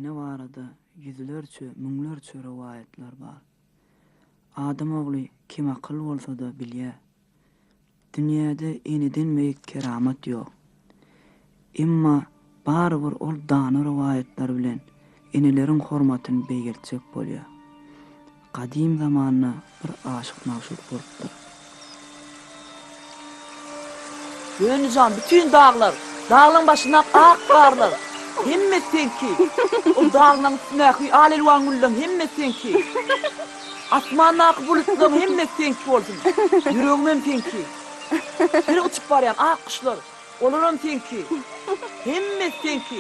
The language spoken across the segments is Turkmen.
Ene barada ýüzlerçe, müňlerçe rowaýatlar bar. Adam ogly kemakyl bolsa-da bilýär. Dünýäde eneden beýik keramat ýok. Emma barybir ol dana rowaýatlar bilen eneleriň hormatyny beýgeltjek bolýar. Gadym zamanda bir aşyk-magşuk bolupdyr. Döndi jan, bütin daglar, daglaň başyndaky ak garlar, hemmesi seňki. Ol daglaň üstündäki al-elwan gülleriň hemmesi seňki. Asmandaky bulutlaryň hemmesi seňki bolsun. Ýüregimem seňki. Bir uçup barýan ak guşlar, olaram seňki. Hemmesi seňki.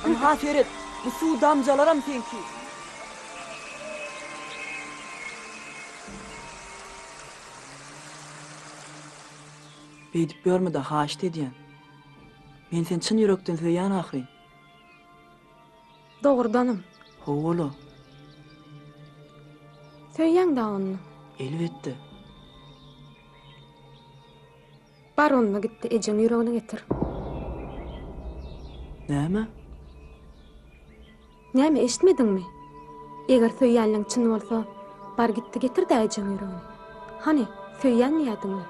Ynha seret, bu suw damjalaram seňki. Beýdip ýörme-de, haýyşt edýän. Men seni çyn ýürekden söýýän ahyryn. Dogrudanam. Hawa-la. Söýýäň-dä onda. Elbetde. Bar onda git-de ejeň ýüregini getir. Näme? Näme eşitmediňmi? Eger söýýänligiň çyn bolsa, bar git-de getir-dä ejeň ýüregini. Hany, söýýän diýýädiň-le.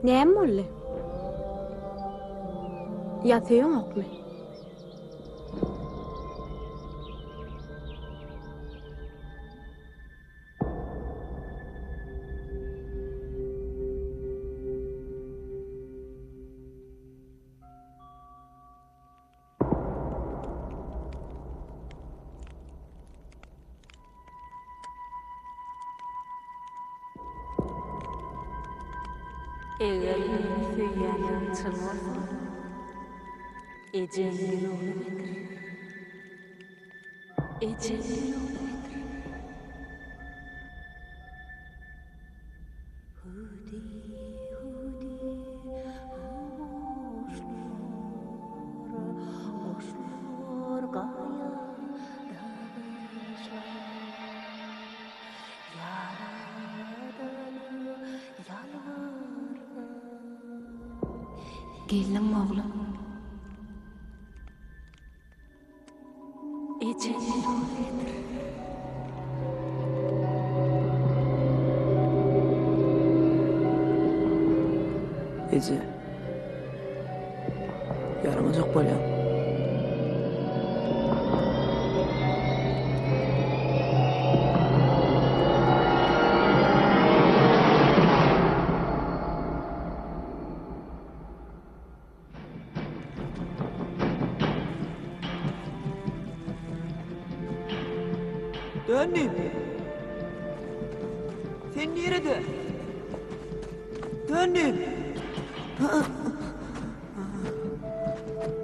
Näme boldy? Ýa söýeňokmy? Eger meni söýýänligiň çyn bolsa, ejeň ýüregini getir. Ejeň ýüregini getir. Geldiňmi oglum? Eje. Ýaramajak bolýaň. Döndi. Sen nirede? Döndi.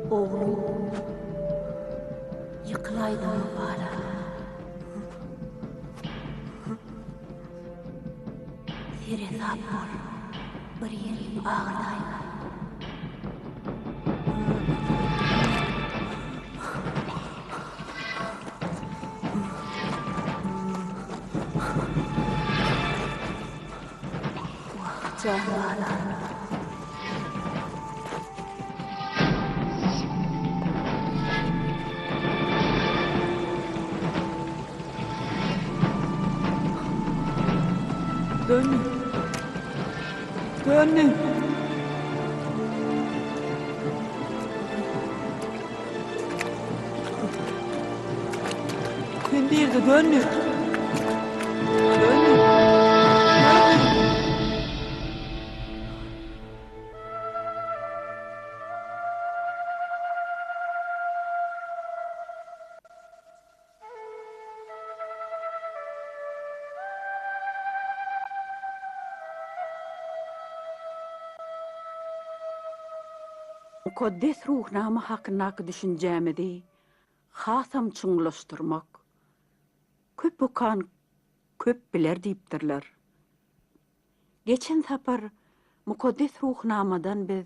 Oglum, ýykylaýdyňmy bala? Seresap bol, bir ýeriň agyrdaýma. Wah, jan balam. Döndi. Döndi. Sen nirede döndü? Döndü. Döndü. Mukaddes Ruhnama hakyndaky düşünjämizi hasam çuňlaşdyrmak. Köp okan köp biler diýipdirler. Geçen sapar Mukaddes Ruhnamadan biz.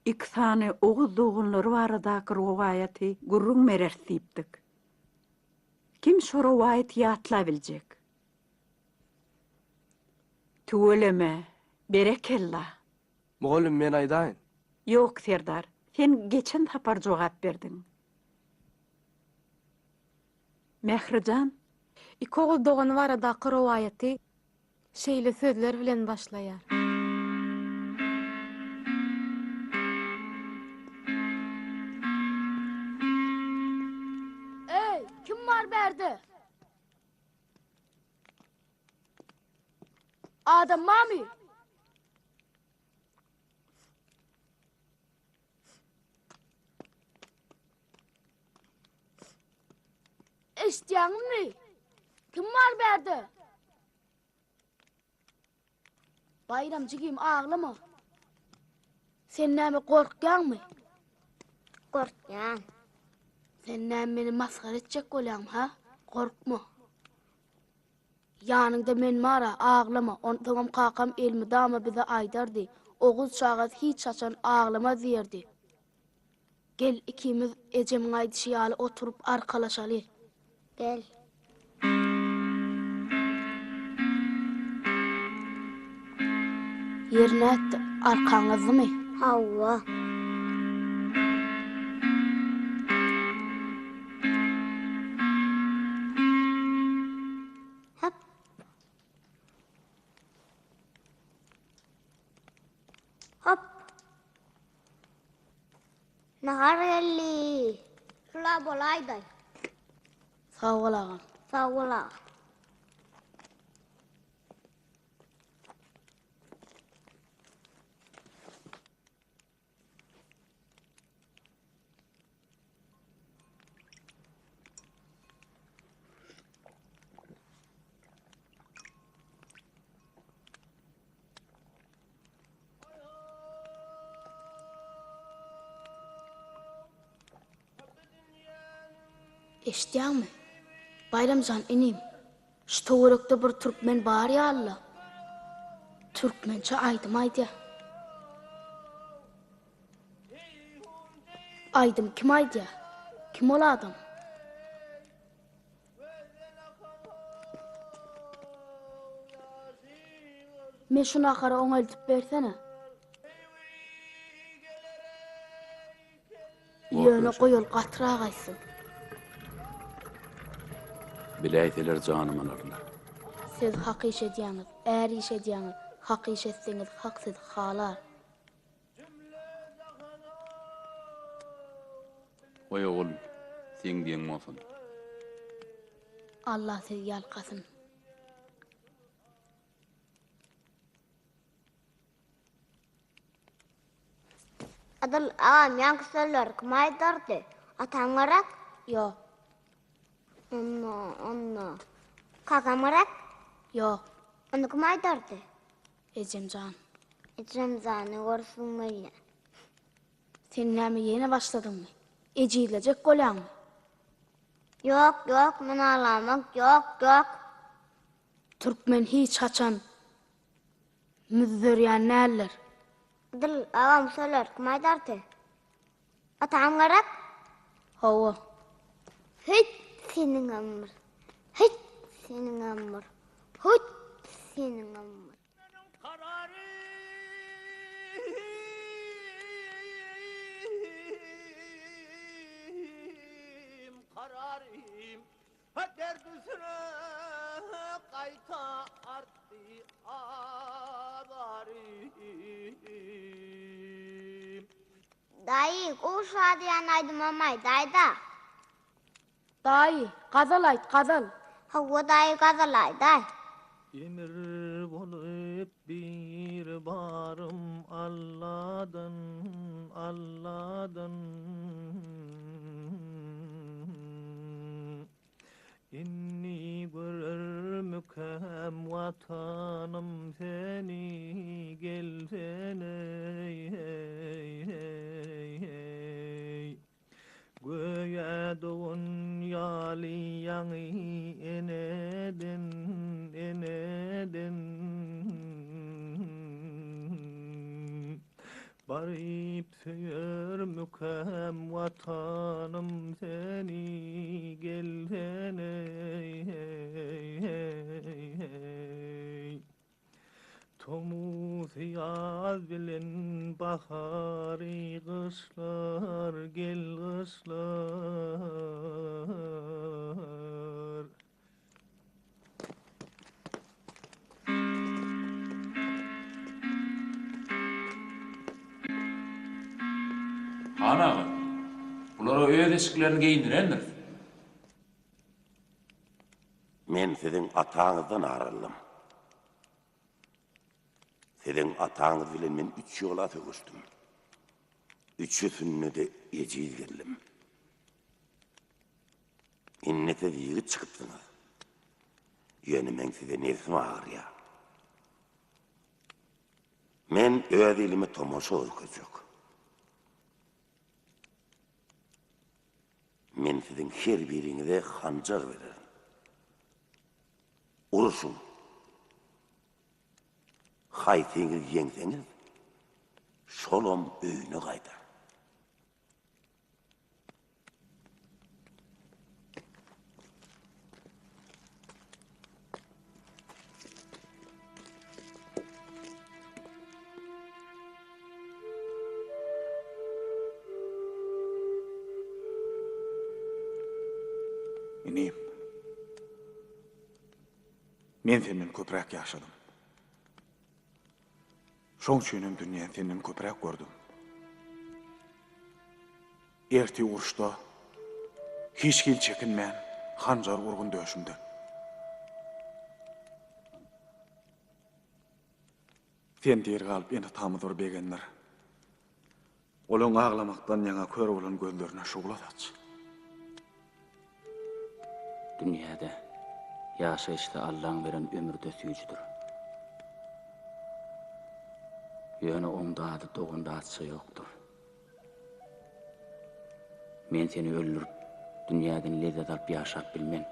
Iki sany oguz doganlary baradaky rowaýaty gürrüň bereris diýipdik. Kim şo rowaýaty ýatlabiljek? Tüweleme, berekella! Mugallym men aýdaýyn. Ýok, Serdar, sen geçen sapar jogap berdiň. Mährijan. Iki oguz dogany baradaky rowaýaty şeýle sözler bilen başlaýar. Eý, kim bar bärde? Adam barmy? Eşitýäňizmi? Kim bar bärde? Baýram jigim aglama. Sen näme gorkýaňmy? Gorkýan. Sen näme meni masgara etjek bolýaňmy, ha? Gorkma. Ýanyňda men bar-a, aglama. Onsoňam kakam elmydama bize aýdardy, Oguz çagasy hiç haçan aglamaz diýerdi. Gel, ikimiz ejemiň aýdyşy ýaly oturyp arkalaşaly. Gel. Ýeri nätdi, arkaň gyzdymy? Hawa. Hop. Hop. Nahar geldi. Şula bolaýdaý. Sag bol agam. Sag bol agam. Eşidýäňmi? Baýram jan inim, şu töwerekde bir türkmen bar ýaly-la. Türkmençe aýdym aýdýar. Aýdym kim aýdýar? Kim ol adam? Me şu nahary oňa eltip bersene. Ýöne goý ol gatyrak aýtsyn. Biläýseler janym alarlar. Siz hak iş edýäňiz, är iş edýäňiz, hak iş etseňiz hak sizi halar. Goý ogul, seň diýeň bolsun. Allah sizi ýalkasyn. Adyl agam ýaňky sözleri kim aýdardy? Atam gerek? Ýok. Onda, onda. Kakam gerek? Ýok. Onda kim aýdardy? Ejemjan. Ejemjany görsüm gelýär. Sen näme ýene başladyňmy? Ejizlejek bolýaňmy? Ýok, ýok, men aglamak, ýok, ýok. Türkmen hiç haçan müzzerýän däldir. Adyl agam sözleri kim aýdardy? Atam gerek? Hawa. Hüýt seniňem bir. Hüýt seniňem bir. Hüýt seniňem bir. Kararym Derdüsüne gaýta artdy azarym. Daýy, gowy şadyýan aýdymam aýdaýda. Daýy, gazal aýt, gazal. Hawa daýy gazal aýdaý. Emir bolup bir barym Alladan, Alladan. Indi görermikäm Watanym seni gelsene heý heý heý. Göýä dogan ýaly ýaňy eneden, eneden. Garyp söýermikäm Watanym seni gelsene heý. Tomusy ýaz bilen bahary gyşlar gel gyşlar. Han aga, bulara öz eşiklerini geýindirendiris. Men siziň ataňyzdan ar aldym. Siziň ataňyz bilen men üç ýola söweşdim. Üçüsinde-de ejiz geldim. Indi siz ýigit çykypsyňyz. Ýöne meň size nebsim agyrýar. Men öz ilime tomaşa görkezjek. Men siziň her biriňize hanjar bererin. Uruşyň. Haýsyňyz ýeňseňiz, şolam öýüne gaýdar. Inim, men senden köpräk ýaşadym. Şoň üçin hem dünýäni senden köpräk gördüm. Ertir uruşda hiç hili çekinmän hanjar urgun döşümden. Sen diri galyp ene-atamyz bir begendir. Olaň aglamakdan ýaňa kör bolan gözlerine şugla saç. Dünýäde ýaşaýyşda Allaň beren ömri-de süýjüdir. Ýöne oň dady dogan datça ýokdur. Men seni öldürip, dünýäden lezzet alyp ýaşap bilmen.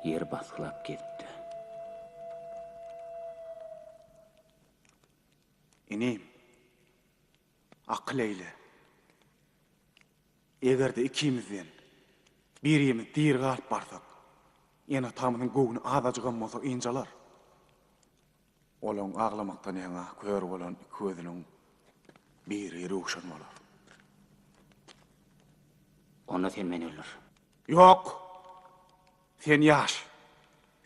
Ýeri basgylap gezip-de. Inim, akyl eýle. Eger-de ikimizden birimiz diri galyp barsak, ene-atamyzyň göwni azajygam bolsa ynjalar. Olaň aglamakdan ýaňa kör bolan iki gözüniň biri röwşen bolar. Onda sen meni öldür. Ýok! Sen ýaş.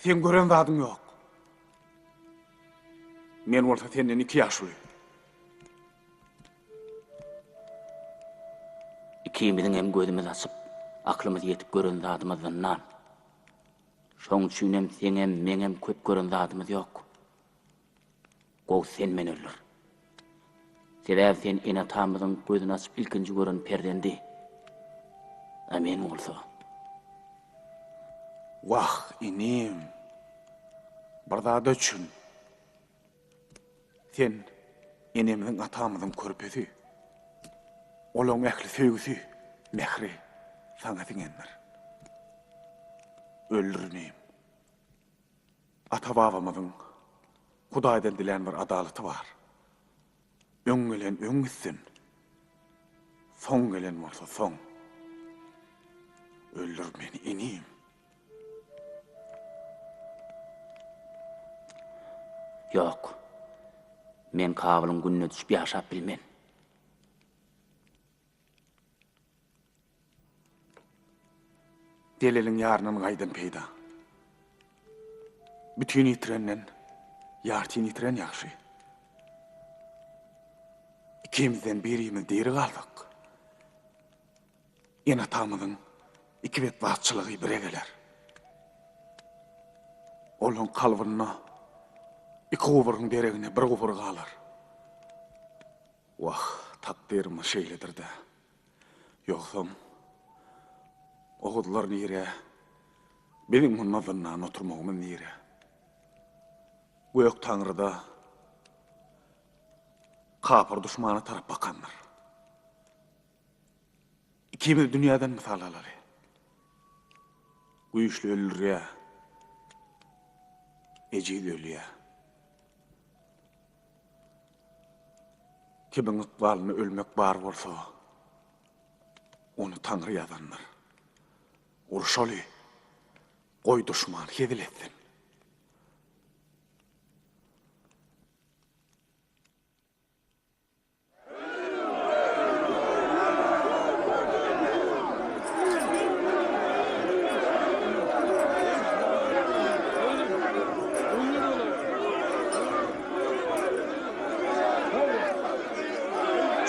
Seň gören zadyň ýok. Men bolsa senden iki ýaş uly. Ikimiziň hem gözümiz açyp, aklymyz ýetip gören zadymyz zyndan. Şoň üçinem seňem, meňem köp gören zadymyz ýok. Gowusy sen meni öldür. Sebäbi sen ene-atamyzyň gözüni açyp ilkinji gören perzendi. A men bolsa. Wah, inim. Bir zada düşün. Sen enemiziň, atamyzyň körpesi. Olaň ähli söýgüsi, mähri saňa siňendir. Öldür inim. Ata-babamyzyň Hudaýdan dilän bir adalaty bar. Öň gelen öň gitsin, soň gelen bolsa soň. Öldür meni inim. Ýok. Men Kabylyň gününe düşüp ýaşap bilmen. Deliliň ýaryndan gaýdan peýda. Bütin ýitirenden ýartyn ýitiren ýagşy. Ikimizden birimiz diri galsak, ene-atamyzyň iki betbagtçylygy bire geler. Olaň kalbynda iki guburyň deregine bir gubur galar. Wah, takdyrymyz şeýledir-dä. Ýogsam, oguzlar nire, biziň munda zyndan oturmagymyz nire? Gök Taňry-da kapyr duşmana tarap bakandyr. Ikimiz dünýäden mysal alaly. Güýçli öldürýär, ejiz ölýär. Kimiň ykbalynda ölmek bar bolsa, ony Taňry ýazandyr. Urşaly, goý duşman hezil etsin.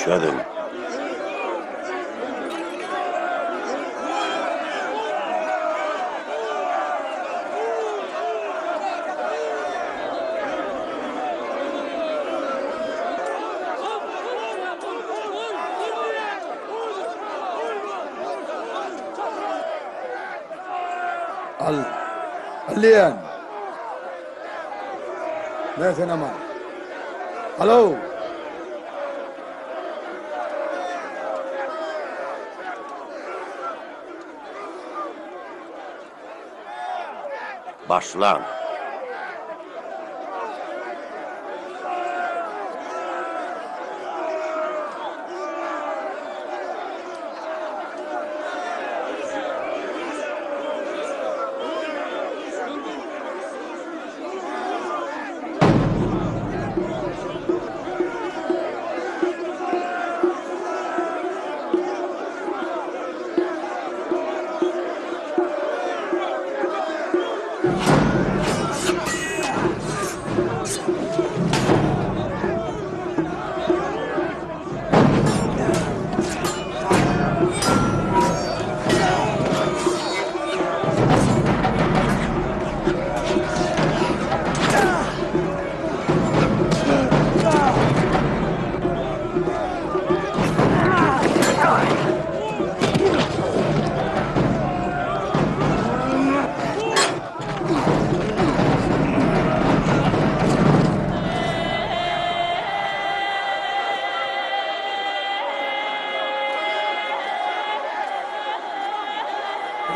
Çözüň. Al. Al diýen. Ne sen aman. Alo. Başlaň.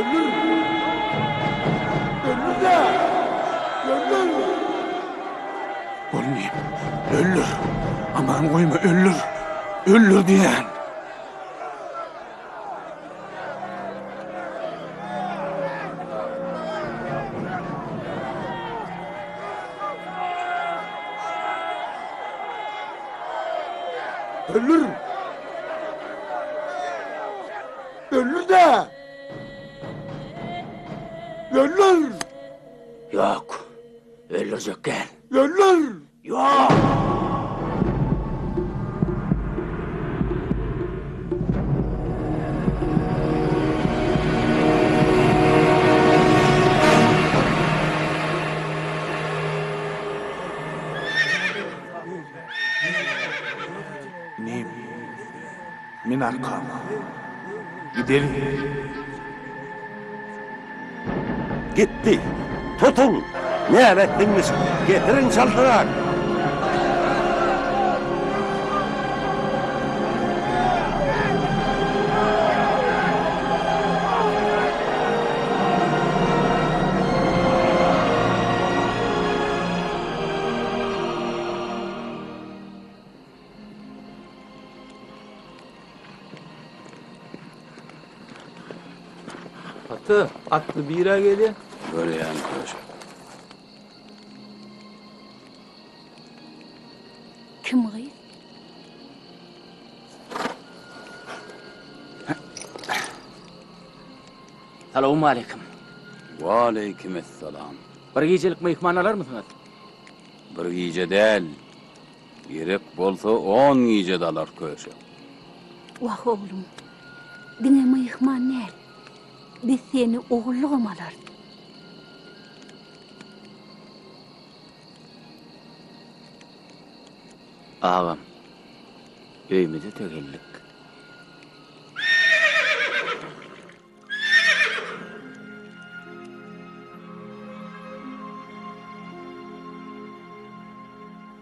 Öldür! Öldür-de! Öldür! Bolmaýyn. Öldür. Aman goýma, öldür. Öldür diýýän. Öldür! Öldür-de! Öldür! Ýok. Öldürjek däl. Öldür! Ýok! Inim, min arkama. Gideliň. Gitdi. Tutuň! Näme etdiňiz? Getiriň çaltrak! Ata, atly bira gelýär. Görýän köşek. Kim gyz? Salowmaleýkim. Waleýkimessalam. Bir gijelik myhman alarmysyňyz? Bir gije däl, Gerek bolsa on gije-de alar köşek. Wah, oglum, diňe myhman däl, biz seni ogullygam alarys. Agam, öýümize-de geldik.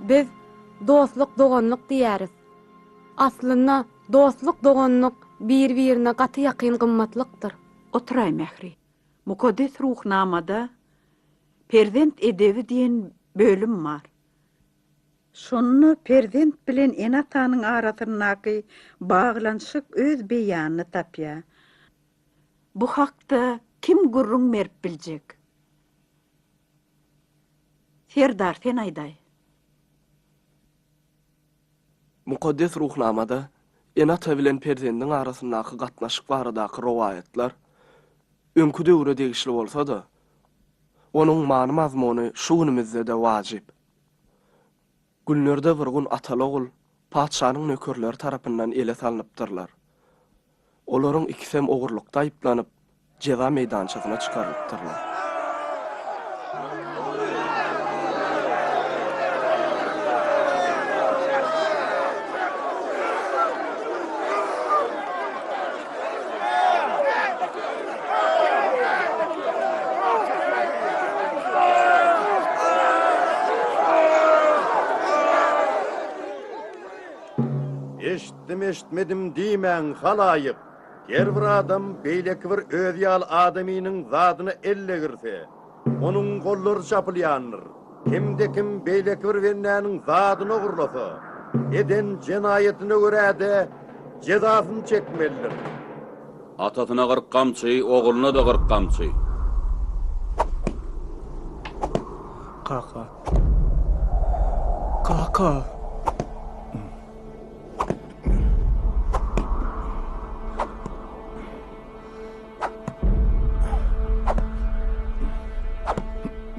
Biz dostluk-doganlyk diýýäris. Aslynda dostluk-doganlyk bir-birine gaty ýakyn gymmatlykdyr. Oturaý Mähri. Mukaddes Ruhnamada Perzent edebi diýen bölüm bar. Şonda perzent bilen ene-atanyň arasyndaky baglanyşyk öz beýanyny tapýar. Bu hakda kim gürrüň berip biljek? Serdar, sen aýdaý. Mukaddes Ruhnamada ene-ata bilen perzendiň arasyndaky gatnaşyk baradaky rowaýatlar öňki döwre degişli bolsa-da, onuň many-mazmuny şu günümizde-de wajyp. Günlerde bir gün ataly-ogul patyşanyň nökerleri tarapyndan ele salnypdyrlar. Olaryň ikisem ogurlykda aýyplanyp, jeza meýdançasyna çykarylypdyrlar. Eşitdim-eşitmedim diýmäň, halaýyk! Her bir adam beýleki bir özi ýaly adamynyň zadyna el degirse, onuň gollary çapylýandyr. Kimde-kim beýleki bir bendäniň zadyny ogurlasa, eden jenaýatyna görä-de jezasyny çekmelidir. Atasyna 40 gamçy, ogluna-da 40 gamçy. Kaka. Kaka.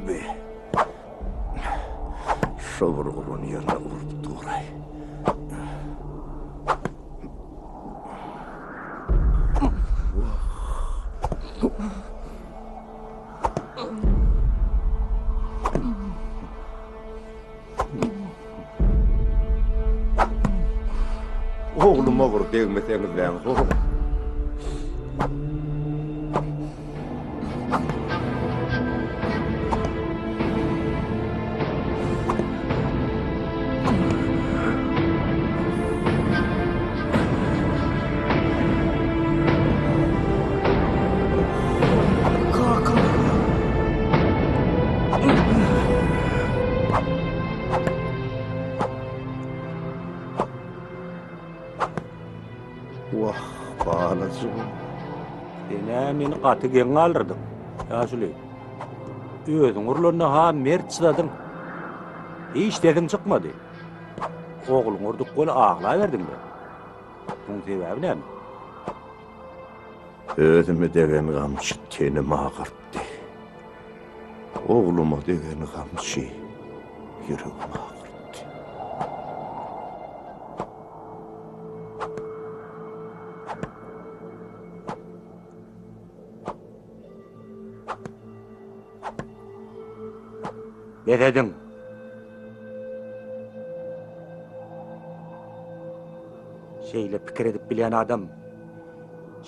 Be. Şo bir uran ýerine urup duraý. Ogluma bir degmeseňizläň ho. Wah, balajygym. Sen-ä meni gaty geň galdyrdyň, ýaşuly. Özüň urlanda-ha mert çydadyň. Hiç sesiň çykmady. Ogluňy urduk weli aglaberdiň-le. Muň sebäbi näme? Özüme degen gamçy tenimi agyrtdy. Ogluma degen gamçy ýüregimi agyrtdy. Bes ediň! Şeýle pikir edip bilýän adam,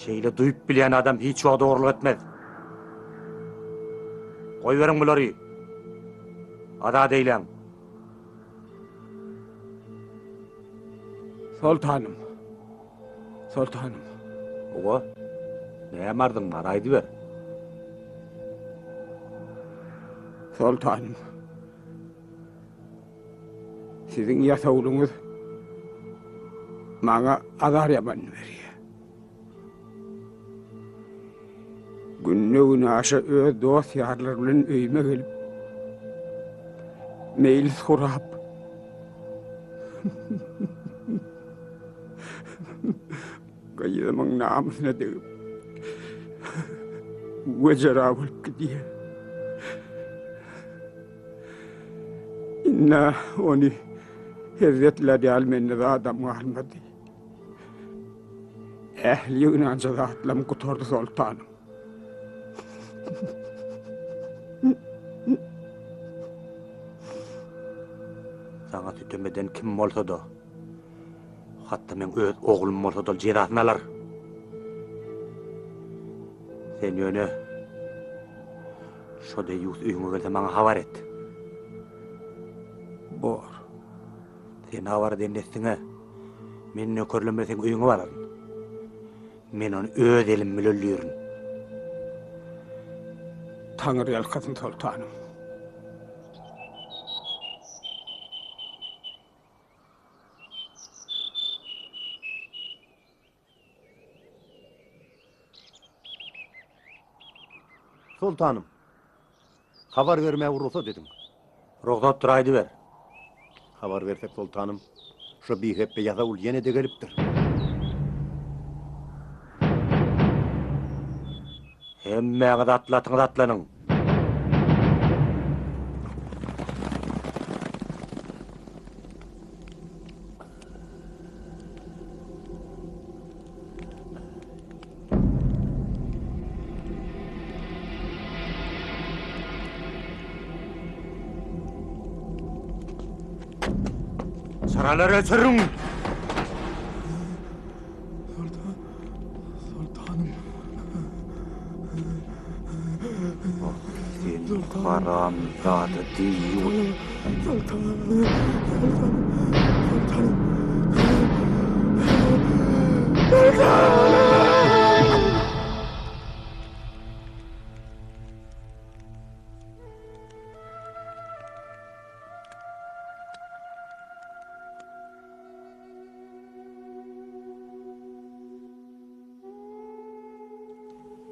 şeýle duýup bilýän adam hiç wagt ogurlyk etmez. Goýberiň bulary. Azat eýläň. Soltanym. Soltanym. Owa. Näme arzyň bar, aýdyber. Soltanym. Siziň ýasawulyňyz maňa azar ýamanyny berýär. Günde-günaşa öz dost-ýarlary bilen öýüme gelip, meýlis gurap, gyzymyň namysyna degip, wejera bolup gidýär. Indi ony hezzetlär ýaly mende zadam galmady. Ähli ýygnanja zatlarym gutardy soltanym. Saňa sütem eden kim bolsa-da, hatda meň öz oglum bolsa-da ol jezasyny alar. Sen ýöne Şo deýýus öýüňe gelse maňa habar et. Bor. Sen habar eden dessiňe men nökerlerim bilen seň öýüňe bararyn. Men ony öz elim bile öldürin. Taňry ýalkasyn soltanym. Soltanym, habar bermäge rugsat ediň. Rugsatdyr, aýdyber. Habar bersek, soltanym, şo bihepbe ýasawul ýene-de gelipdir. Hemmäňiz atly-atyňyza atlanyň! Çyralary öçüriň! Soltan, soltanym. Ah, sen haramzada diýýur. Soltanym, soltanym, soltanym. Soltanym!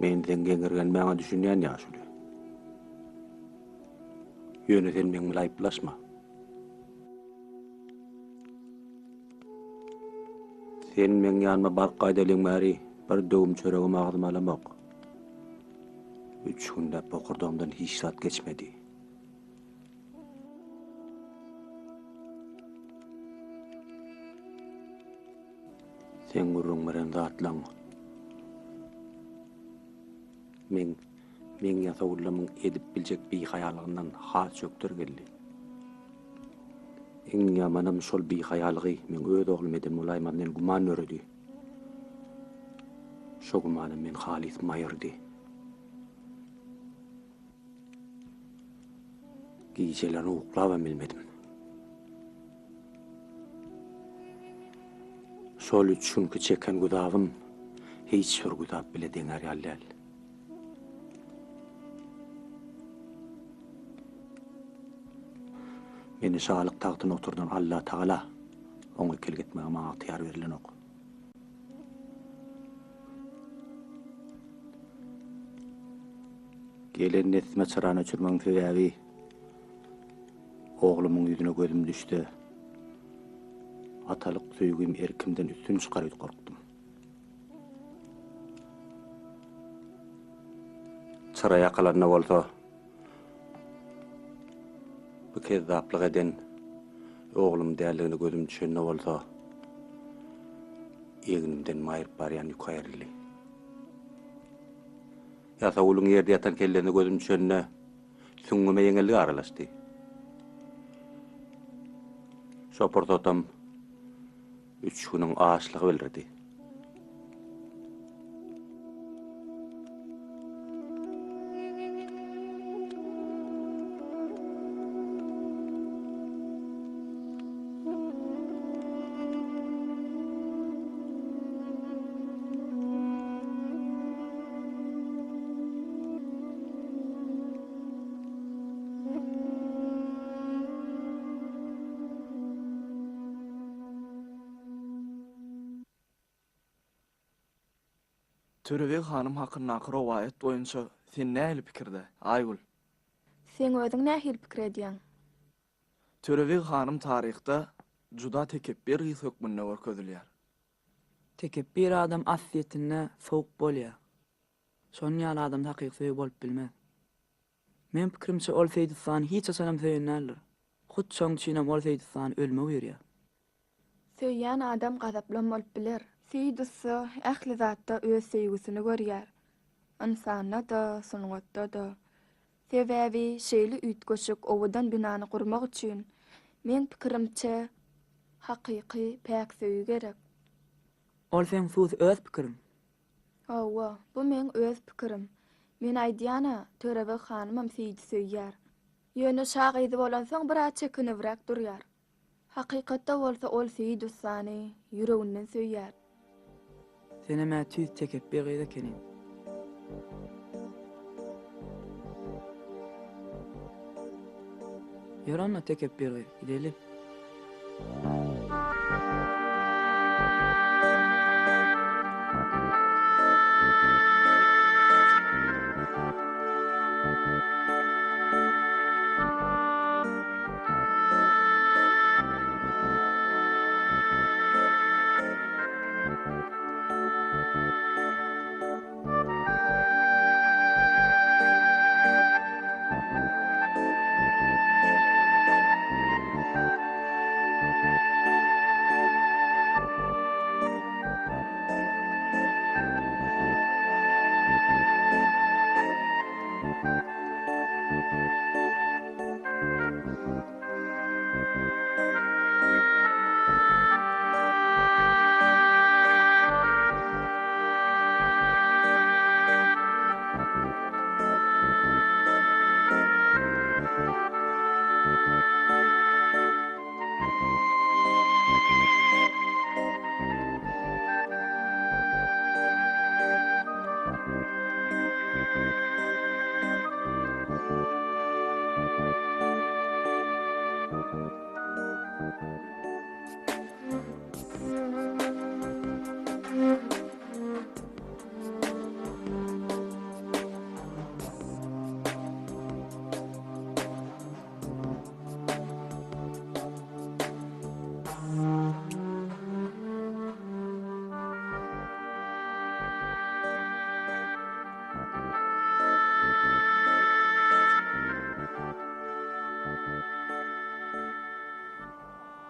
Men seň geňirgenmäňe düşünýän ýaşuly. Ýöne sen meň bilen aýyplaşma. Sen meň ýanyma baryp gaýdalyň bäri bir döwüm çöregem agzyma alamok. Üç günläp bokurdagymdan hiç zat geçmedi. Seň gürrüň beren zatlaň meň meň ýasawullamyň edip biljek bihaýalygyndan has çökder geldi. Iň ýamanam şol bihaýalygy meň öz oglum eden bolaýmaz diýen güman döredi. Şo gümanam meni halys maýyrdy. Gijelerini uklabam bilmedim. Şol üç günki çeken güzabym hiç bir güzap bile deňär ýaly däl. Meni şalyk tagtyna oturdan Allatagala oňa ikilik etmäge maňa ygtyýar berilenok. Gelen dessime çyrany öçürmegiň sebäbi oglumyň ýüzüne gözüm düşse, atalyk söýgim erkimden üstün çykar öýdüp gorkdum. Çyra ýakylanda bolsa, bu kezzaplyk eden oglum däldigine gözüm düşende bolsa, egnimden maýryp barýan ýük aýryldy. Ýasawulyň ýerde ýatan kellesine gözüm düşende, süňňüme ýeňillik aralaşdy. Şo pursatam üç günüň açlygy bildirdi. Törebeg hanym hakyndaky rowaýat boýunça sen nähili pikirde, Aýgül? Seň özüň nähili pikir edýäň? Törebeg hanym taryhda juda tekepbir gyz hökmünde görkezilýär. Tekepbir adam aslyýetinde sowuk bolýar. Şonuň ýaly adamda hakyky söýgi bolup bilmez. Meň pikirimçe ol Seýit ussany hiç haçanam söýen däldir. Hut şoň üçinem ol Seýit ussany ölüme buýurýar. Söýýän adam gazaplam bolup biler. Seýit ussa ähli zatda öz söýgüsini görýär. Ynsanda-da, sungatda-da. Sebäbi şeýle üýtgeşik owadan binany gurmak üçin, meň pikirimçe, hakyky päk söýgi gerek. Ol seň hususy öz pikiriň. Hawa, bu meň öz pikirim. Men aýdýan-a, Törebeg hanymam Seýidi söýýär. Ýöne şa gyzy bolansoň biraz çekinibräk durýar. Hakykatda bolsa ol Seýit ussany ýüreginden söýýär. Senem-ä tüýs tekepbir gyz ekeniň. Ýör onda tekepbir gyz, gideli.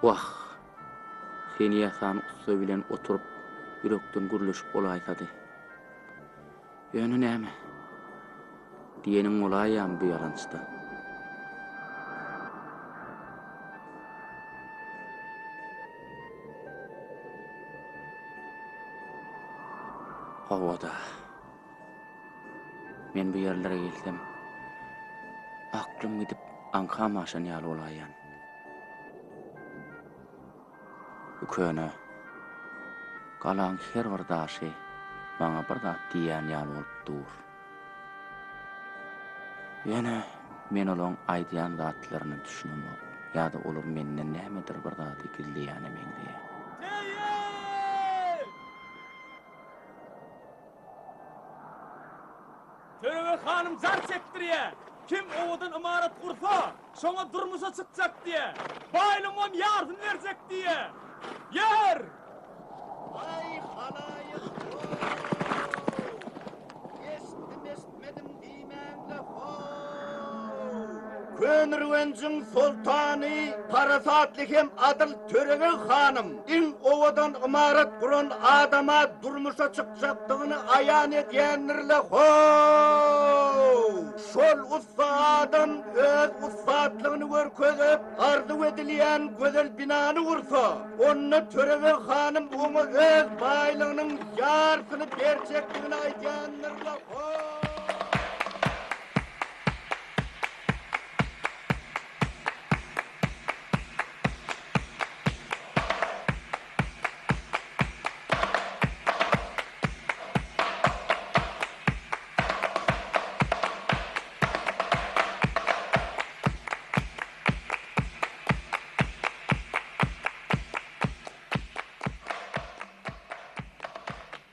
Wah! Seni ýasan ussa bilen oturyp, ýürekden gürleşip bolaýsady. Ýöne näme? Diýeniň bolaýýamy bu ýalançyda? Hawa-da. Men bu ýerlere gelsem, aklym gidip, aňkam aşan ýaly bolaýýan. Bu köne galaň her bir daşy maňa bir zat diýýän ýaly bolup dur. Ýöne men olaň aýdýan zatlaryna düşünemok ýa-da olar menden nämedir bir zady gizleýäne meňzeýär. Törebeg hanym jar çekdirýä. Kim owadan ymarat gursa, şoňa durmuşa çykjak diýä. Baýlygyňam ýarsyny berjek diýä. Ýör! Aý, halaýyk how! Eşitdim-eşitmedim diýmäň-le how! Köneürgenjiň soltany parasatly hem adyl Törebeg hanym iň owadan ymarat guran adama durmuşa çykjakdygyny aýan edýändir-le how! Şol ussa adam öz ussatlygyny görkezip, arzuw edilýän gözel binany gursa, onda Törebeg hanym oňa öz baýlygynyň ýarsyny berjekdigini aýdýandyr-la how!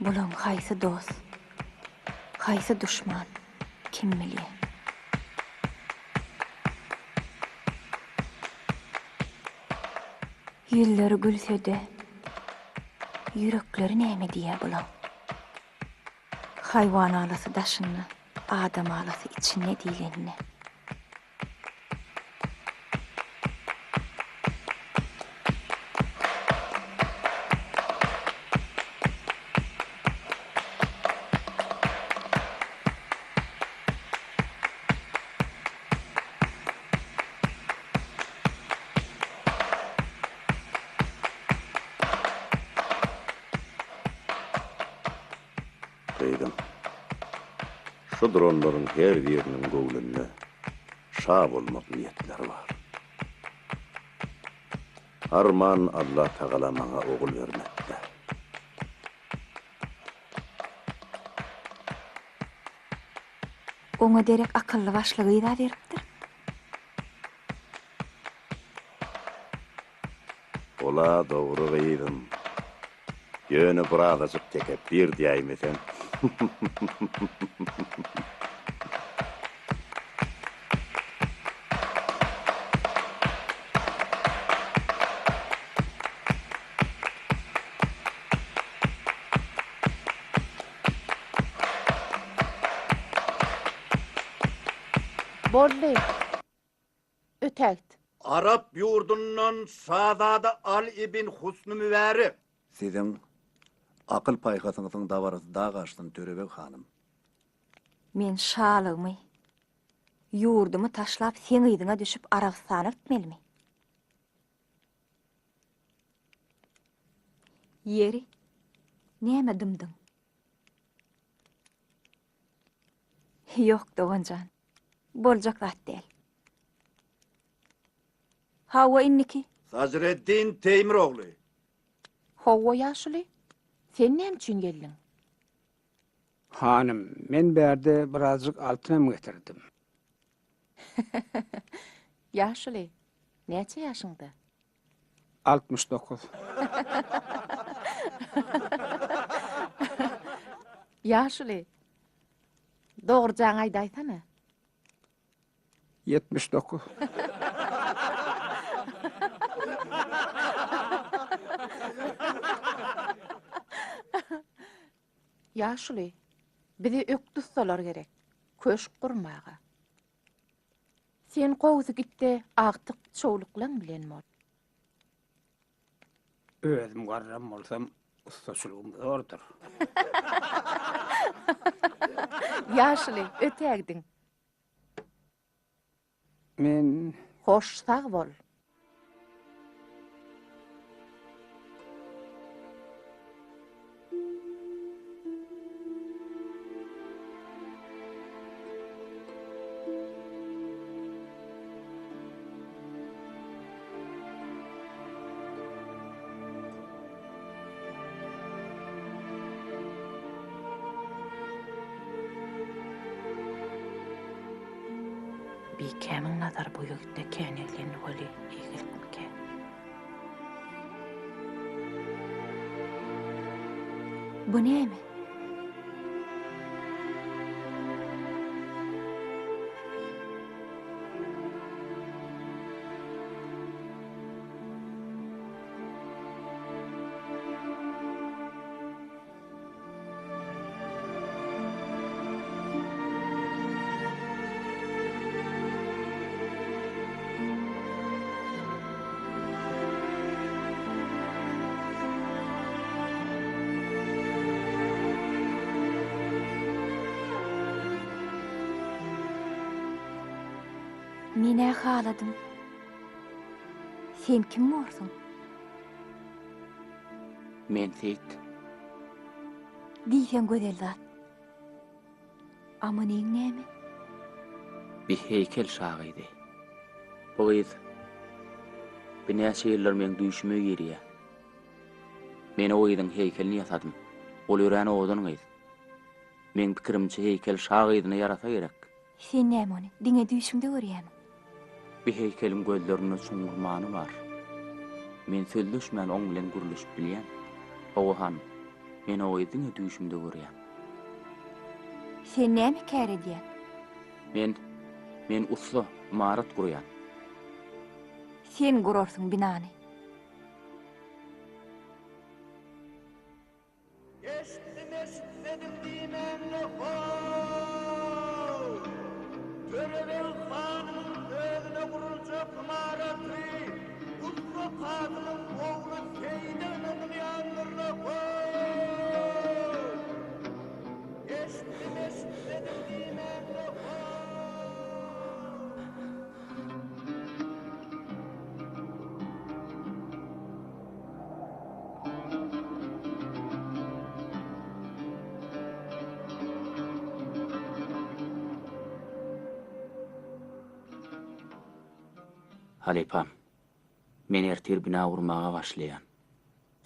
Bulaň haýsy dost, haýsy duşman, kim bilýä. Ýüzleri gülse-de, ýürekleri näme diýýä bulaň? Haýwan alasy daşynda, adam alasy içinde diýlenine. Gyzym, şu duranlaryň her biriniň göwnünde şa bolmak niýetleri bar. Arman Allatagala maňa ogul bermedi-dä. Oňa derek akylly başly gyz-a beripdir. Ol-a dogry gyzym. Ýöne birazajyk tekepbir diýäýmeseň. Boldy. Ötägit. Arap ýurdundan şazada Aly ibn Husny Mübärek. Siziň akyl-paýhasyňyzyň dabarasy dag aşsyn, Törebeg hanym. Men şalygymy. Ýurdumy taşlap seň yzyňa düşüp Arabystana gitmelimi? Ýeri, näme dymdyň? Ýok, dogan jan. Boljak zat däl. Hawa, indiki. Sajreddin Teýmir ogly. Hawa, ýaşuly. Sen näme üçin geldiň? Hanym, men bärde birazjyk altynam getirdim. Ýaşuly, näçe ýaşyňda? 69. Ýaşuly, dogrujaňy aýdaýsana. 79. Ýaşuly, bize ökde ussalar gerek, köşk gurmaga. Sen gowusy git-de agtyk çowluklaň bilen bol. Özüm garram bolsam, ussaçylygym zordur. Ýaşuly, ötägidiň. Men. Hoş sag bol. Bikämiň nazary bu ýigitde kän eglendi weli, eýgilikmikä? Bu näme? Men-ä haladym. Sen kim borsuň? Men Seýit. Diýseň gözel zat. A munyň näme? Bi heýkel şa gyzy. Bu gyz bi näçe ýyldyr meň düýşüme girýä. Men o gyzyň heýkelini ýasadym. Ol örän owadan gyz. Meň pikirimçe heýkel şa gyzyna ýarasa gerek. Sen näme ony diňe düýşüňde görýämiň? Bi heýkeliň gözlerinde çuňňur many bar. Men sözleşmän oň bilen gürleşip bilýän. Hawa hanym, men o gyzy diňe düýşümde görýän. Sen näme kär edýäň? Men, men ussa, ymarat gurýan. Sen gurarsyň binany. Eşitdim eşitmedim diýmäňle how! Törebeg hanymyň özüne guruljak ymaraty Ussa Kasymyň ogly Seýide ynanylýandyrla how! Eşitdim eşitmedim diýmäňle how! Halypam, men ertir bina gurmaga başlaýan.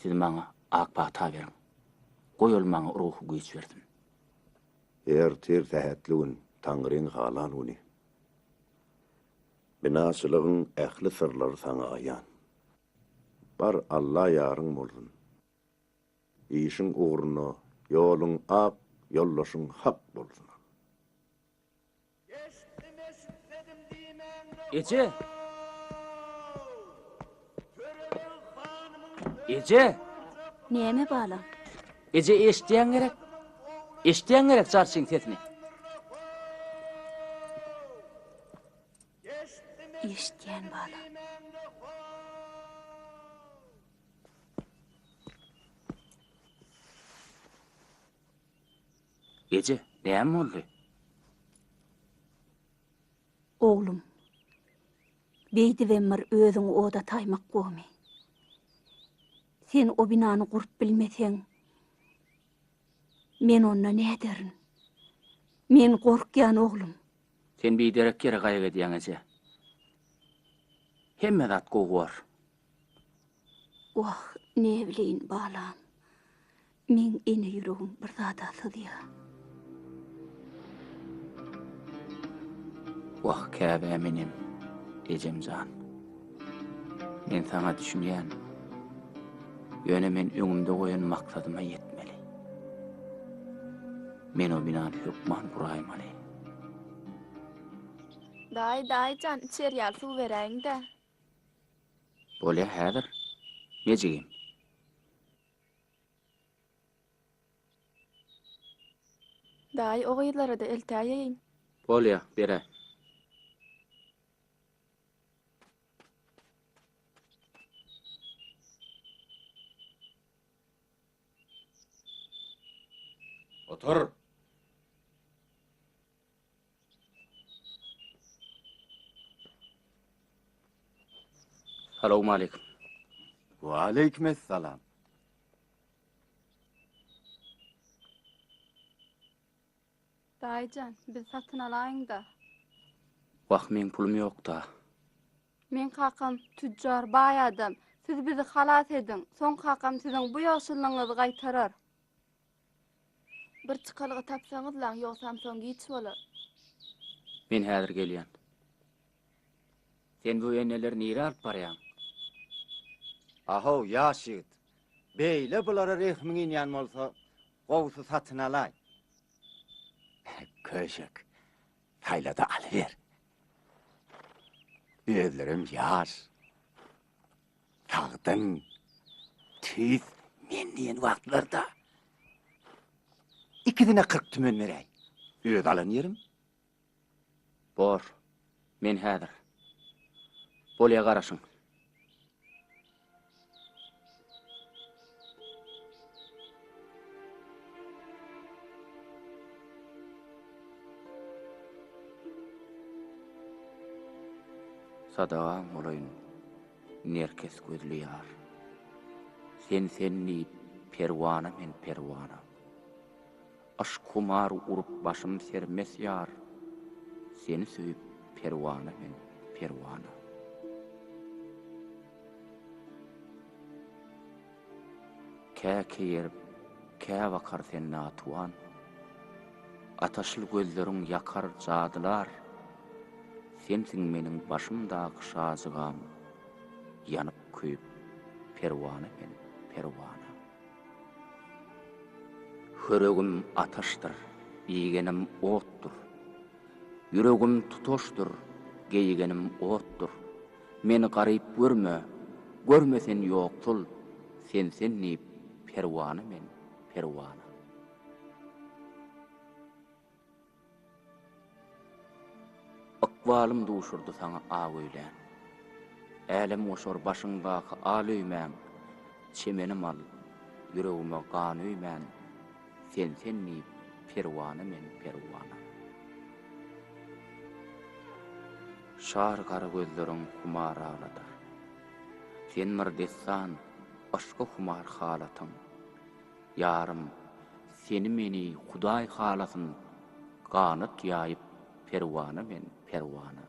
Siz maňa ak pata beriň. Goý ol maňa ruhy güýç bersin. Ertir sähetli gün, Taňryň halan güni. Binaçylygyň ähli syrlary saňa aýan. Bar Alla ýaryň bolsun. Işiň ugruna ýoluň ak, ýoldaşyň hak bolsun. Eje! Eje! Näme balam? Eje eşitýäň gerek? Eşitýäň gerek jarçyň sesini? Eşitýän balam. Eje, näme boldy? Oglum, beýdibem bir özüňi oda ataýmak gowumy? Sen o binany gurup bilmeseň, men onda näderin? Men gorkýan, oglum. Sen biderek ýere gaýgy edýäň, eje. Hemme zat gowy bor. Wah, näbileýin, balam. Meň ene ýüregim bir zada syzýa. Wah, käbäm enem, ejem jan. Men saňa düşünýän. Ýöne men öňümde goýan maksadyma ýetmeli. Men o binany hökman guraýmaly. Daýy, daýy jan, içer ýaly suw beräýiň-dä. Bolýa häzir, me jigim. Daýy, o gyzlara-da eltäýeýin. Bolýa, beräý. Otur. Salowmaleýkim. Waleýkimessalam. Daýyjan, bizi satyn alaýyň-da. Wah, meň pulum ýok-da. Meň kakam tüjjar, baý adam. Siz bizi halas ediň. Soň kakam siziň bu ýagşylygyňyzy gaýtarar. Bir çykalga tapsaňyzlaň, ýogsam soň giç bolar. Men häzir gelýän. Sen bu eneleri nirä alyp barýaň? Ahow, ýaş ýigit. Beýle bulara rehmiň inýän bolsa, gowusy satyn alaý. Köşek, saýla-da alyber. Özlerem ýaş. Sagdyn. Tüýs men diýen wagtlarda. Ikisine 40 tümen beräý. Öz alan ýerim. Bor. Men häzir. Bolýa garaşyň. Sadagaň bolaýyn, nerkes gözli ýar. Sen sen diýip, perwana men perwana. Yşk humar urup başym sermes ýar, Seni söýüp perwana men, perwana. Kä keýerip, kä bakar sen natuwan, Ataşly gözleriň ýakar, jadylar. Sensiň meniň başymdaky şajygam, Ýanyp-köýüp perwana men, perwana. Höregim ataşdyr, iýgenim otdur. Ýüregim tutaşdyr, geýgenim otdur. Meni garyp görme, görme sen ýoksul, Sen-sen diýip, perwana men, perwana. Ykbalym duşurdy saňa ak öýlän. Älemgoşar başyňdaky al öýmäň, Çemenim al, ýüregime gan öýmän, Sen-sen diýip, perwana men, perwana. Şar gara gözleriň humar agladar. Sen bir dessan, yşka humar halatyň. Ýarym, seni-meni Hudaý halasyn, Ganat ýaýyp perwana men, perwana.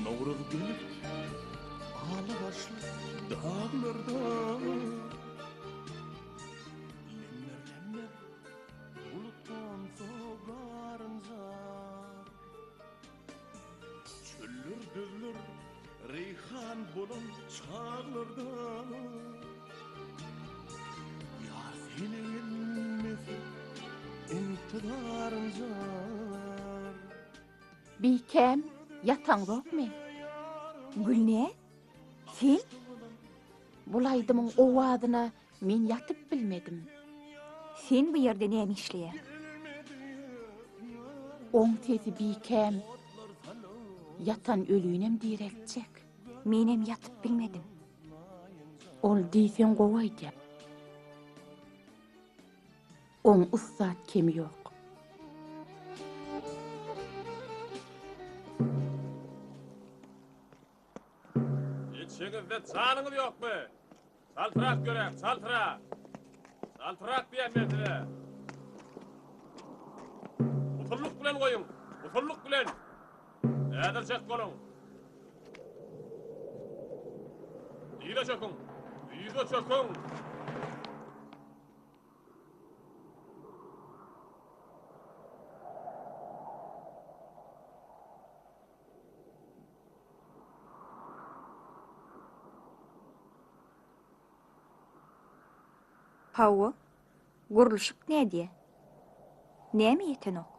Nowruz gelip, ala başly daglarda Lemmer-lemmer bulutdan garynjar. Çöller, düzler reýhan. Weýran bolan çaglarda Ýar sene gelmese intizaryň jar. Bikäm, ýataňzokmy? Gülnäz, sen? Bul aýdymyň owazyna men ýatyp bilmedim. Sen bu ýerde näme işleýäň? Oň sesi bikäm, ýatan ölünem direltjek. Menem ýatyp bilmedim. Ol diýseň gowy aýdýar. Oň ussat kemi ýok. Içiňizde janyňyz ýokmy? Çaltrak ýöräň, çaltrak! Çaltrak diýýän men size! Usullyk bilen goýuň, usullyk bilen! Häzirjek boluň! Yza çöküň! Yza çöküň! Hawa, gurluşyk nädýä? Näme ýetenok?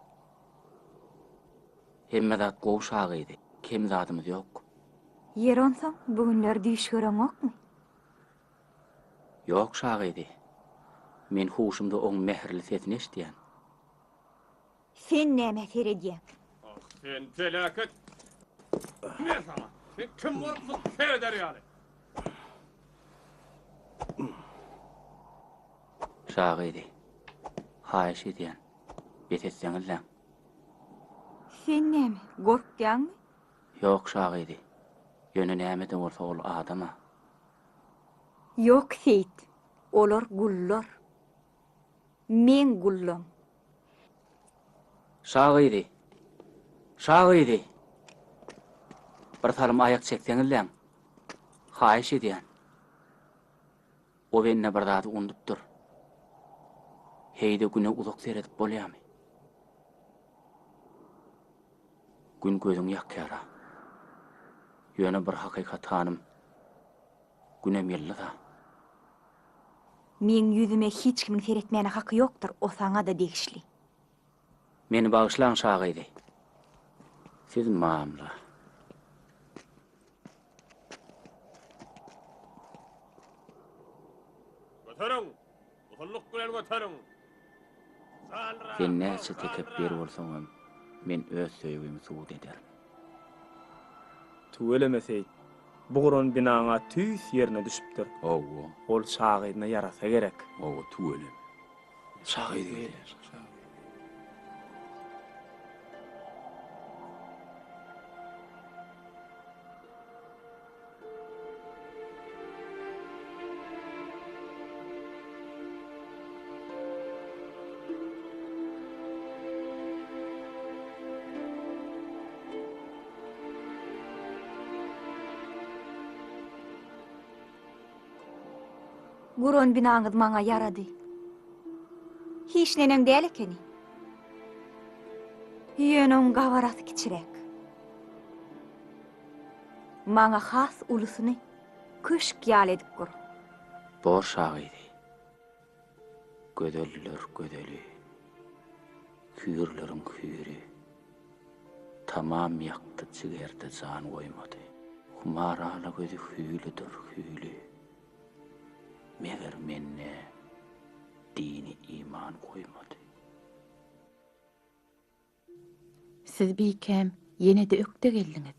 Hemme zat gowy şa gyzy, kem zadymyz ýok. Ýeri onsoň bu günler düýş göreňokmy? Ýok şa gyzy. Men huşumda oň mähirli sesini eşidýän. Sen nämä seredýäň? Ah, sen peläket! Men saňa! Sen kim bolupsyň sereder ýaly? Şa gyzy, haýyş edýän, bes etseňizläň. Sen näme, gorkýaňmy? Ýok, şa gyzy. Ýöne näme-de bolsa ol adam-a. Ýok, Seýit, olar gullar. Meň gullam. Şa gyzy! Şa gyzy! Bir salym aýak çekseňizläň. Haýyş edýän. O bende bir zady unudupdyr. Heý-de güne uzak seredip bolýamy? Gün gözüňi ýakýar-a. Ýöne bir hakykat hanym, Günem ýyldyz-a. Meň ýüzüme hiç kimiň seretmäne haky ýokdur, o saňa-da degişli. Meni bagyşlaň şa gyzy. Siz mamla. Göteriň! Usullyk bilen göteriň! Sen näçe tekepbir bolsaňam, men öz söýgimi subut ederin. Tüweleme Seýit, bu guran binaň-a tüýs ýerine düşüpdir. Hawa. Ol şa gyzyna ýarasa gerek. Hawa, tüweleme. Şa gyzy gelýär. Guran binaňyz maňa ýarady. Hiç neneň däl ekeni. Ýöne oň gabarasy kiçiräk. Maňa has ulusyny köşk ýaly edip gur. Bor şa gyzy. Gözeller gözeli. Hüýrleriň hüýri. Tamam ýakdy jigerde jan goýmady. Humar ala gözi hüýlidir hüýli. Meger mende dini iman goýmady. Siz bikäm ýene-de ökde geldiňiz.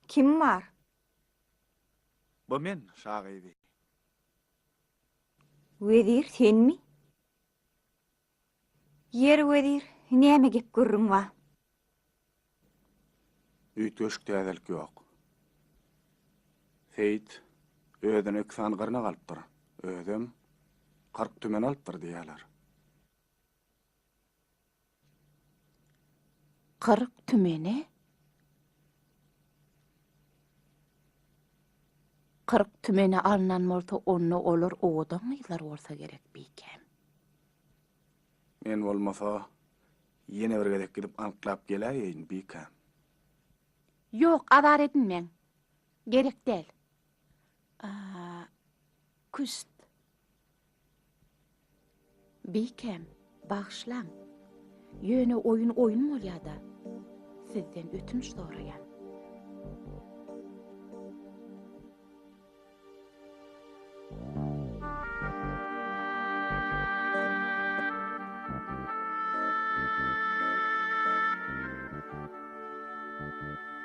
Kim bar? Bu men, şa gyzy. Wezir senmi? Ýeri wezir, näme gep-gürrüň bar? Üýtgeşik täzelik ýok. Seýit özüne iki sany gyrnak alypdyr. Özem 40 tümen alypdyr diýýärler. 40 tümene? 40 tümene alnan bolsa, onda olar owadan gyzlar bolsa gerek, bikäm. Men bolmasa, ýene bir gezek gidip anyklap geläýeýin, bikäm. Ýok, azar edinmäň. Gerek däl. A, küşt. Bikäm, bagyşlaň. Ýöne oýun oýun bolýa-da. Sizden ötünç soraýan.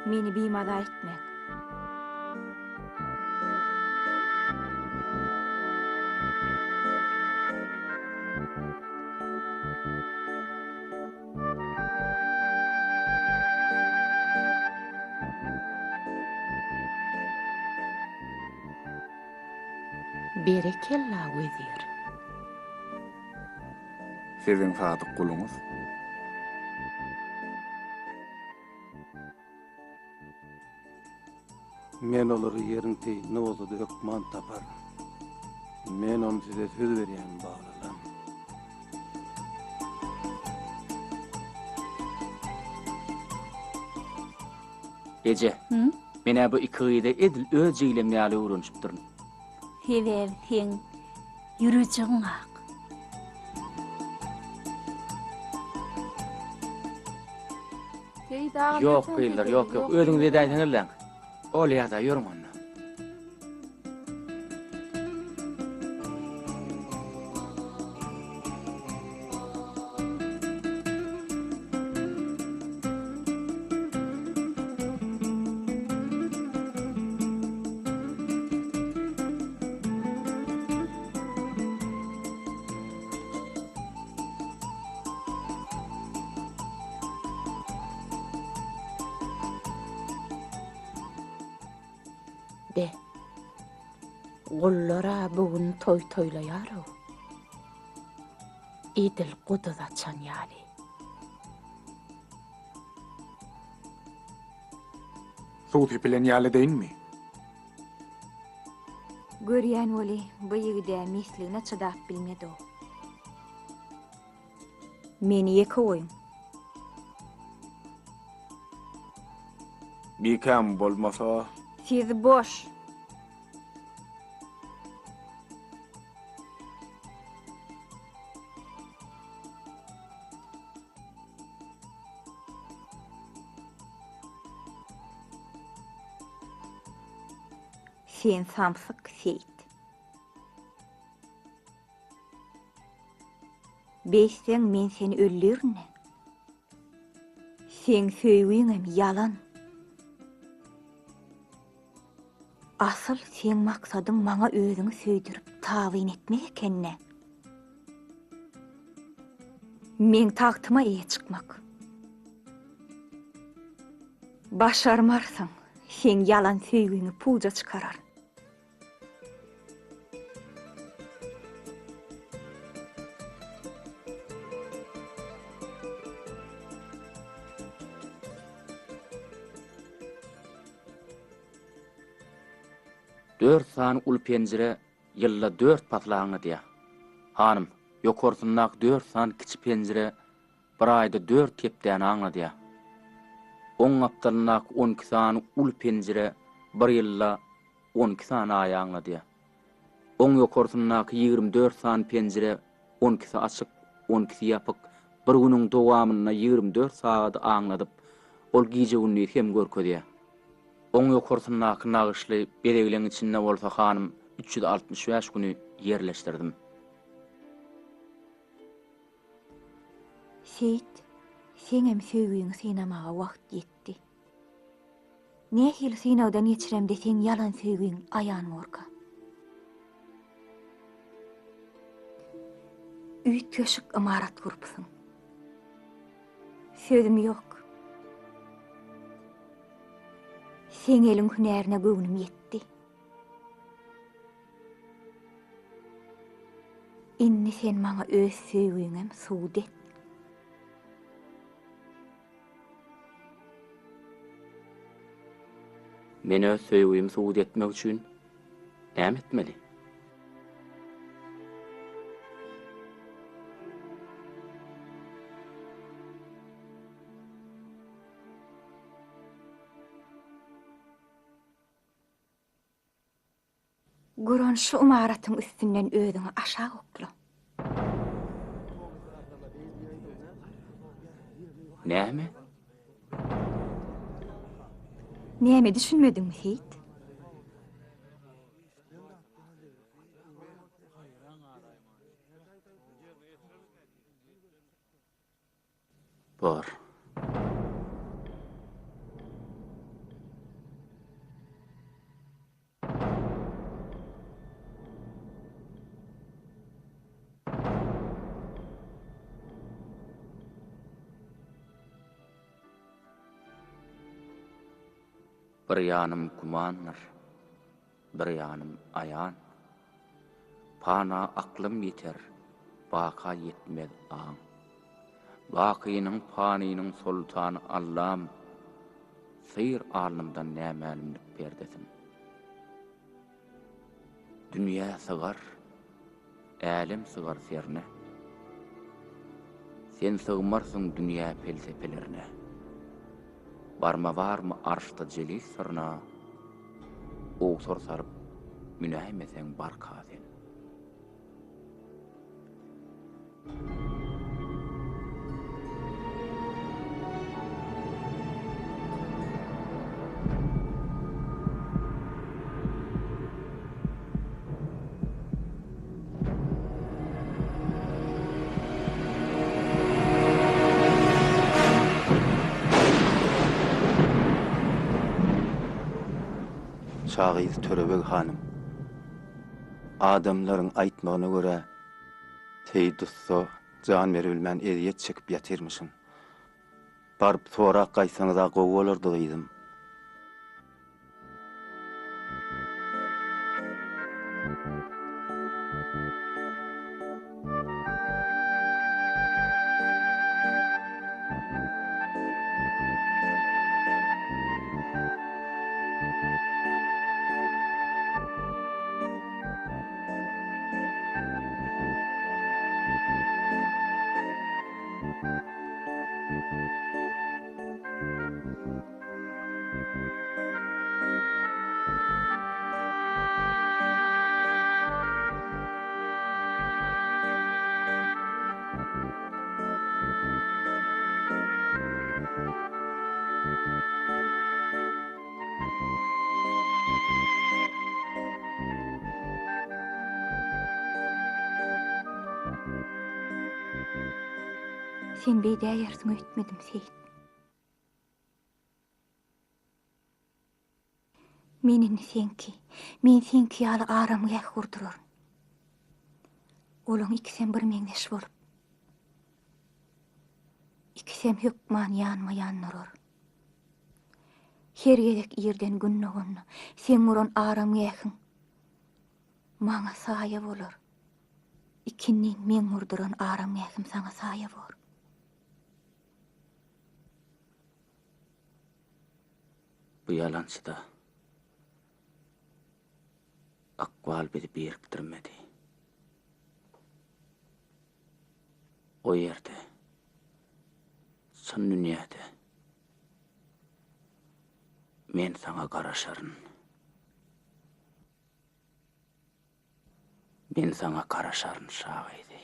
Meni bimaza etmäň. Berekella, wezir! Siziň sadyk guluňyz. Men olary ýeriň teýinde bolsa-da hökman taparyn. Men ony size söz berýän, balalam. Eje, men-ä bu iki gyza edil öz jiglem ýaly öwrenişipdirin. Sebäbi seň ýürejigiň ak. Seýit agam Ýok gyzlar, ýok, ýok. Özüňiz edäýseňizläň. Bolýa-da, ýörüň onda. Be, gullar-a bu gün toý toýlaýar-ow. Edil guduz açan ýaly. Suw sepilen ýaly edeýinmi? Görýän weli, bu ýigid-ä mesligine çydap bilmedi-ow. Meni ýeke goýuň. Bikäm bolmasa. Siz boş. Sen samsyk Seýit. Beýtseň men seni öldürin-de. Seň söýgiňem ýalan. Asyl seň maksadyň maňa özüňi söýdürip tabyn etmek eken-dä. Meň tagtyma eýe çykmak. Başarmarsyň, seň ýalan söýgiňi puja çykararyn. Dört sany uly penjire ýylda dört pasly aňladýar. Hanym, ýokarsyndaky dört sany kiçi penjire bir aýda dört hepdäni aňladýar. Oň gapdalyndaky on iki sany uly penjire bir ýylda 12 sany aýy aňladýar. Oň ýokarsyndaky 24 sany penjire, on ikisi açyk, on ikisi ýapyk, bir günüň dowamynda 24 sagady aňladyp, ol gije-gündizi hem görkezýär. Oň ýokarsyndaky nagyşly bezegleň içinde bolsa hanym 365 güni ýerleşdirdim. Seýit, seňem söýgiňi synamaga wagt ýetdi. Nähili synagdan geçiremde seň ýalan söýgiň aýan borka. Üýtgeşik ymarat gurupsyň. Sözüm ýok. Seň eliň hünärine göwnüm ýetdi. Indi sen maňa öz söýgiňem subut et. Men öz söýgimi subut etmek üçin näme etmeli? Guran şu ymaratyň üstünden özüňi aşak okla. Näme? Näme düşünmediňmi, Seýit? Bor. Bir ýanym gümandyr, bir ýanym aýan. Pana aklym ýeter, baka ýetmez aň. Bakynyň panynyň soltany Allam, Syr alnymdan nämälimlik perdesin. Dünýä sygar, älem sygar serine. Sen sygmarsyň dünýä pelsepelerine. Barma barmy arşda jelil syryna, Owsar salyp münäýmeseň barka sen. Şa gyzy Törebeg hanym. Adamlaryň aýtmagyna görä, Seýit ussa jan beribilmän ezýet çekip ýatyrmyşyn. Baryp sorap gaýtsaňyz-a gowy bolardy, gyzym. Sen beýdäýersiň öýtmedim, Seýit. Men indi seňki, men seňki ýaly aramgäh gurduraryn. Olaň ikisem birmeňzeş bolup, ikisem hökman ýanma-ýan durar. Her gezek irden Gün doganda, seň guran aramgähiň maňa saýa bolar. Ikindin meň gurduran aramgähim saňa saýa bor. Bu ýalançyda ykbal bizi birikdirmedi. O ýerde, çyn dünýäde men saňa garaşaryn. Men saňa garaşaryn, şa gyzy.